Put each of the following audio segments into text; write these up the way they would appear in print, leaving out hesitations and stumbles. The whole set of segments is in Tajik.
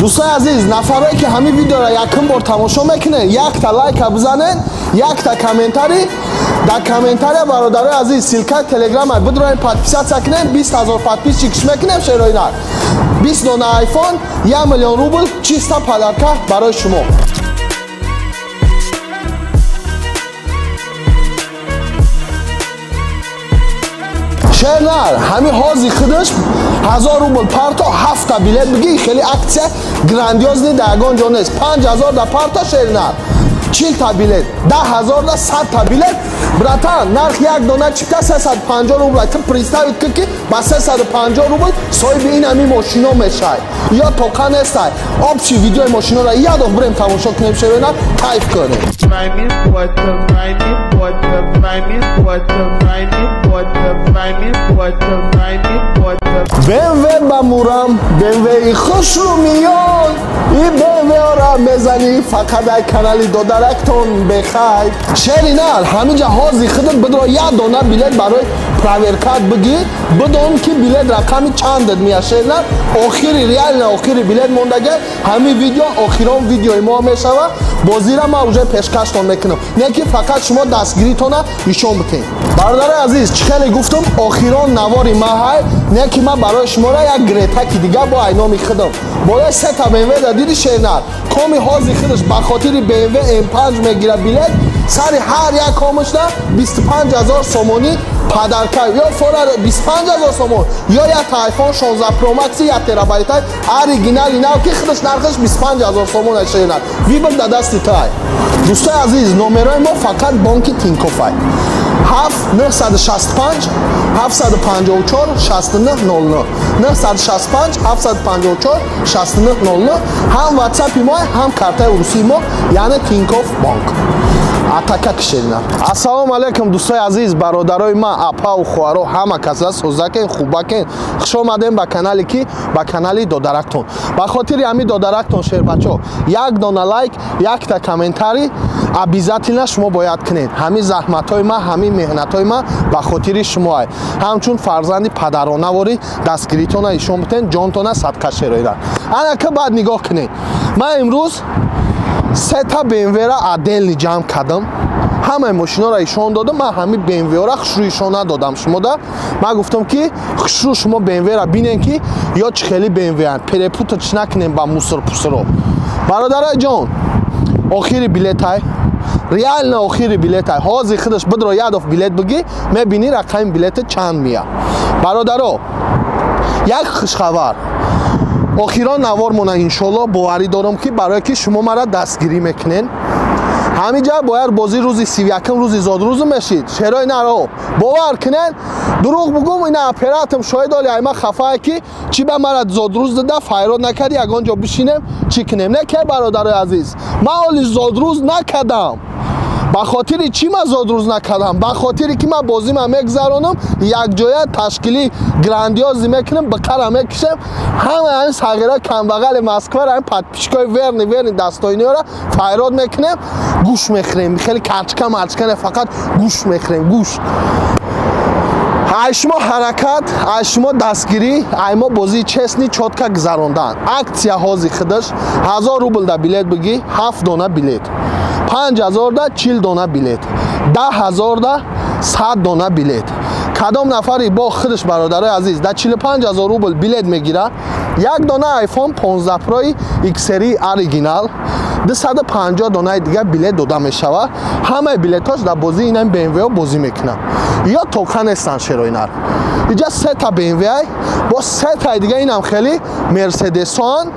Дӯстои азиз, нафарое ки ҳамин видеоро якум бор тамошо мекунед, якта лайка бизанед, якта комментарий. Дар комментария бародарои азиз ссылкаи телеграма бидроем, подписаться кунем, 20 000 подписчик мекунем шероинар. 20 дона айфон, 1 миллион рубл чиста подарка барои шумо. Шернар, ҳамин ҳози худаш 1000 рубл парто 7 билет бигӣ, хеле акция грандиозный дар ягон ҷо нест. 5000 да парто шернар, 40 та билет, 10000 да 100 та билет. Братан, нарх як дона чипта 350 рубл. Ту представить кун ки ба 350 рубл соҳиби ин ҳамин мошино мешай. Ё тоқа нестай. Общий видеои мошиноро як дох бирем тамошо кунем шернар, кайф кунем. BMW ба мурам, BMW-и хушрӯ миён, и BMW-ро мезанӣ фақат ай канали додарактон бехайр. Шеринар, ҳаминҷа ҳози худат бидро як дона билет барои проверкат бигӣ, бидон ки билет рақами чандат меяд. Шеринар, охири реально охири билет мондага, ҳамин видео охирон видеои мо мешавад. Бозира ман уже пешкаштон мекунам, не ки фақат шумо дастгиритона нишон битед. Бародарои азиз, чӣ хеле гуфтам, охирон навори ма ҳай, не ки ман барои шуморо як гретаки дига бо айноми худам. Болои сета BMW да диди шернар, коми ҳози худаш ба хотири BMW M5 мегирад билет, сари ҳар як комашда 25 000 сомонӣ подарка, ё фора 25 000 сомон, ё як iPhone 16 Pro Max 1 терабайтай оригинали нав ки худаш нархаш 25 000 сомон аст шернар. Вибр да дасти тай. Дӯстои азиз, номерои мо фақат бонки Тинькофф. 7 965 754 69 00 965 754 69 00 ҳам WhatsApp-и мо, ҳам картаи урусии мо, яъне Тинькофф банк. Атака кишерина. Ассалому алайкум дӯстои азиз, бародарои ман, апа ва хоҳаро, ҳама каса созакен, хубакен. Хуш омадем ба канали ки ба канали додарактон. Ба хотири ҳамин додарактон шербачо, як дона лайк, якта комментарий обязательно шумо бояд кунед. Ҳамин заҳматҳои ман, ҳамин меҳнатҳои ман ба хотири шумо ай. Ҳамчун фарзанди падаронавори дастгиритона ишон битен, ҷонтона садқа шероидан. Ана ки баъд нигоҳ кунед. Ман имрӯз сета BMW-ра отдельно ҷамъ кардам. Ҳамаи мошиноро ишон додам, ман ҳамин BMW-ра хушрӯ ишон надодам шумода. Ман гуфтам ки хушрӯ шумо BMW-ра бинен ки ё чӣ хели BMW-анд, перепутать накунем ба мусор-пусоро. Бародарои ҷон, охири билетай, реально охири билетай. Ҳозир худаш бидро ядов билет бигӣ, мебинӣ рақами билета чанд меяд. Бародаро, як хушхабар. Охирон навор мона иншолло боварӣ дорам ки барое ки шумо мара дастгирӣ мекунед. Ҳаминҷа бояд бозӣ рӯзи 31 рӯзи зодрӯзу мешид. Шерои наро бовар кунед, дурӯғ бугум, ина операторам шоҳид оли айма хафае ки чӣ ба мара зодрӯз дада файрод накарди, ягон ҷо бишинем чӣ кунем. Не ки бародарои азиз, ман оли зодрӯз накардам. Ба хотири чӣ ман зодрӯз накардам? Ба хотири ки ман бозима мегзаронам, якҷоя ташкили грандиозӣ мекунам, биқара мекушем, ҳамаи ҳамин сағира камбағали Москваро, ҳамин подписчикои верни верни дастоиниёро файрод мекунем, гӯш мехӯрем. Хеле карчка марчка не, фақат гӯш мехӯрем, гӯш. Ай шумо ҳаракат, ай шумо дастгирӣ, ай мо бозии честный чётко гузарондан. Акция ҳози худаш 1000 рубл да билет бигӣ, 7 дона билет. 5000 да 40 дона билет, 10000 да 100 дона билет. Кадом нафари бо худаш бародарои азиз да 45000 рубл билет мегирад, як дона iPhone 15 Pro XR оригинал, 250 донаи дигар билет дода мешавад. Ҳамаи билетҳош дар бозии инам BMW бозӣ мекунанд. Ё тоқа нестанд шероинар. Иҷа сета BMW, бо сетаи дига инам хеле Мерседесоан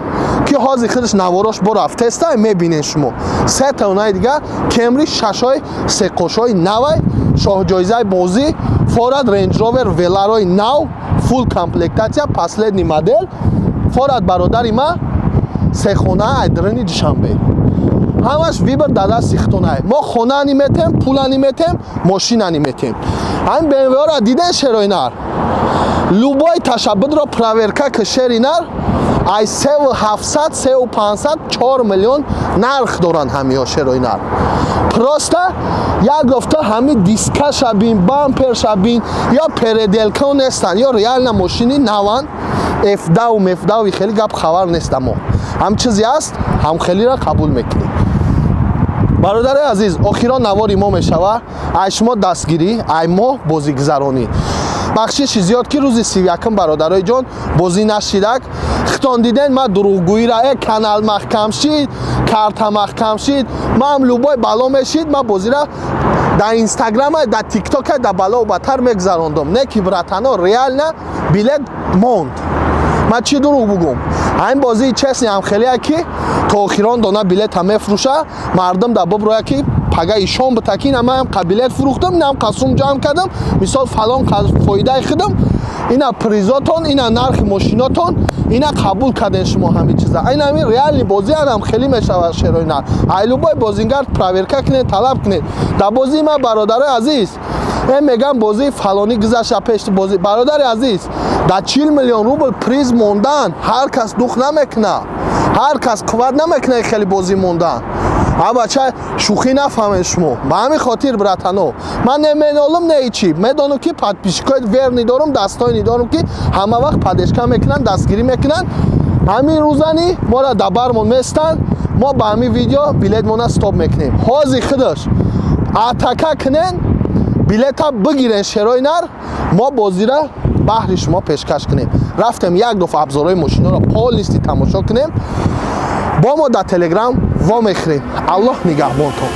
ки ҳозир худаш наворош бо рафтеста мебинед шумо. Сета онаи дига Camry шашои секошои навай, шоҳҷоизаи бозӣ Ford Range Rover Velar-ои нав, фул комплектация, последний модель. Ford бародари ма сехона айдрини Душанбе. Ҳамаш вибр дар дасти худтонай. Мо хона ниметем, пула ниметем, мошина ниметем. Ҳамин BMW-ро диден шероинар. Любой ташаббудро проверка ки шеринар ай 3700, 3500, 4 миллион нарх доранд ҳамиҳо шероинар. Просто як гуфта ҳами диска шабин, бампер шабин, ё переделка нестанд, ё реально мошини наванд, F10 F10 хеле гап хабар нест амо. Ҳам чизе аст, ҳам хелира қабул мекунӣ. Бародари азиз, охирон навори мо мешава. Ай шумо дастгирӣ, ай мо бозигузаронӣ. Бахшиши зиёд, ки рӯзи 31-м, бародарои ҷон, бозӣ нашидак. Хитон диден, ма дурӯғгӯира, канал маҳкам шид, карта маҳкам шид, маам любой бало мешид, ма бозира дар Инстаграма, дар Тиктока, дар балову батар мегузарондум. Не ки, братано, реально билет монд. Ман чӣ дурӯғ бугум? Ҳамин бозии честный ҳам хелея, ки то охирон дона билета мефурӯша, мардум дар буброя, ки пага ишон бита, ки ина ман қа билет фурӯхтам, инам қа сум ҷамъ кардам, мисол, фалон фоидаи худам, ина призотон, ина нархи мошинотон, ина қабул карден шумо ҳамин чиза. Ин ҳамин реальный бозӣ анам хеле мешавад. Шерои нар, ай любой бозингар проверка кунед, талаб кунед. Дар бозии ман, бародарои азиз, мегам, бозии фалонӣ гузашта пеш бозӣ. Бародари азиз, дар 40 миллион рубл приз мондан ҳар кас дух намекуна, ҳар кас қувват намекуна хеле бозӣ мондан. А бача, шӯхӣ нафаҳмед шумо. Ба ҳамин хотир, братано, ман неменолам, не чӣ медонам, ки подписчикои верный дорум, достойный дорум, ки ҳама вақт поддержка мекунанд, дастгирӣ мекунанд. Ҳамин рӯзани моро дар бармон местанд. Мо ба ҳамин видео билетмона стоп мекунем. Ҳозир худаш атака кунен, билета бигирен, шерои нар, мо бозира баҳри шумо пешкаш кунем. Рафтем, як дафъа абзорҳои мошиноро полностью тамошо кунем. Бо мо дар Телеграм вомехӯрем. Аллоҳ нигаҳбонтон.